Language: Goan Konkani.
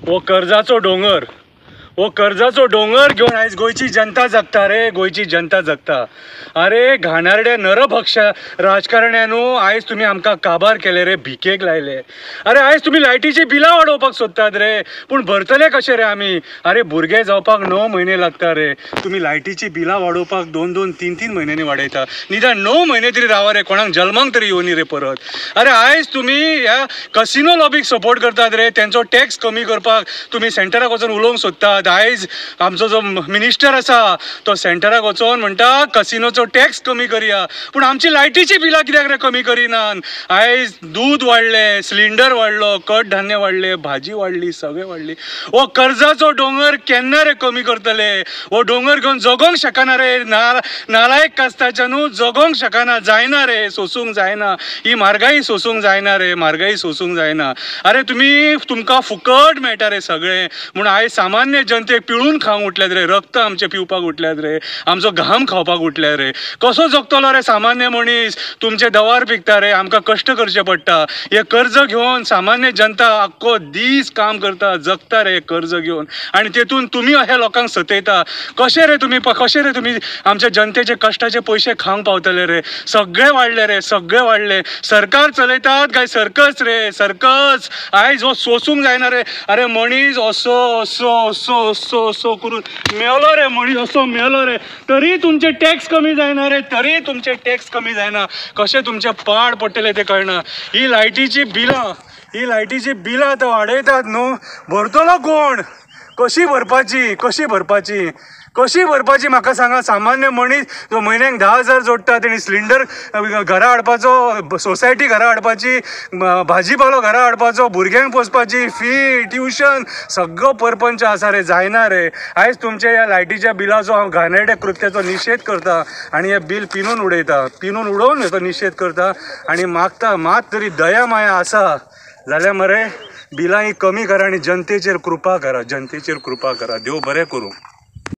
हो कर्जाचो दोंगर, हो कर्जाचो दोंगर घेवन आयज गोंयची जनता जगता रे, गोंयची जनता जगता। अरे घाणारड्या नरभक्ष राजकारण्यानू, आयज तुमी आमकां काबार केले रे, भिकेक लायले। अरे आयज तुमी लायटीची बिलां वाडोवपाक सोदतात रे, पूण भरतले कशे रे आमी? अरे भुरगे जावपाक 9 म्हयने लागता रे, तुमी लायटीची बिलां वाडोवपाक 2-2, 3-3 म्हयन्यांनी वाडयता। निदान 9 म्हयने तरी रावा रे, कोणाक जल्माक तरी येवनी रे परत। अरे आयज तुमी ह्या कसिनो लॉबीक सपोर्ट करतात रे, तेंचो टॅक्स कमी करपाक तुमी सेंटराक वचून उलोवंक सोदतात। आयज आमचो जो मिनिस्टर आसा तो सेंटराक वचोन म्हणटा कसिनोचो टॅक्स कमी करया, पूण आमची लायटीची बिलां कित्याक रे कमी करिनात? आयज दूद वाडलें, सिलिंडर वाडलो, कडधान्य वाडलें, भाजी वाडली, सगळें वाडली। हो कर्जाचो दोंगर केन्ना रे कमी करतले? हो दोंगर घेवन जगोंक शकना रे, नालायक कास्ताच्या न्हू जगोंक शकना, जायना रे, सोसूंक जायना ही म्हारगाई, सोसूंक जायना रे, म्हारगाई सोसूंक जायना। अरे तुमी तुमकां फुकट मेळटा रे सगळें, म्हूण आयज सामान्य जनतेक पिळून खावंक उठल्यात रे, रक्त आमचें पिवपाक उठल्यात रे, आमचो घाम खावपाक उठल्यात रे। कसो जगतलो रे सामान्य मनीस? तुमचे दवार पिकता रे, आमकां कश्ट करचे पडटा। हे कर्ज घेवन सामान्य जनता आख्खो दीस काम करता, जगता रे कर्ज घेवन, आनी तेतून तुमी अशे लोकांक सतयता। कशे रे तुमी, कशे रे तुमी आमच्या जनतेचे कश्टाचे पयशे खावंक पावतले रे? सगळे वाडले रे, सगळे वाडले। सरकार चलयतात काय सर्कस रे, सर्कस। आयज हो सोसूंक जायना रे। अरे मनीस असो असो असो असो असो करून मेलो रे, मनीस असो मेलो रे, तरी तुमचे टॅक्स कमी जायना रे, तरी तुमचे टॅक्स कमी जायना। कशे तुमचे पाड पडटले ते कळना। ही लायटीची बिलां, ही लायटीची बिलां आतां वाडयतात न्हू, भरतलो कोण? कशी भरपाची, कशी भरपाची, कशी भरपाची म्हाका सांगा? सामान्य मनीस जो म्हयन्याक 10,000 जोडटा, तेणी सिलिंडर घरा हाडपाचो, सोसायटी घरा हाडपाची, भाजीपालो घरा हाडपाचो, भुरग्यांक पोसपाची, फी, ट्युशन, सगळो परपंच आसा रे, जायना रे। आयज तुमच्या ह्या लायटीच्या बिलाचो हांव घाणेरड्या कृत्याचो निशेध करता आनी हें बील पिनून उडयता, पिनून उडोवन हेचो निशेध करता आनी मागता मात तरी दया माया आसा जाल्यार मरे बिलां ही कमी करा आनी जनतेचेर कृपा करा, जनतेचेर कृपा करा। देव बरें करूं।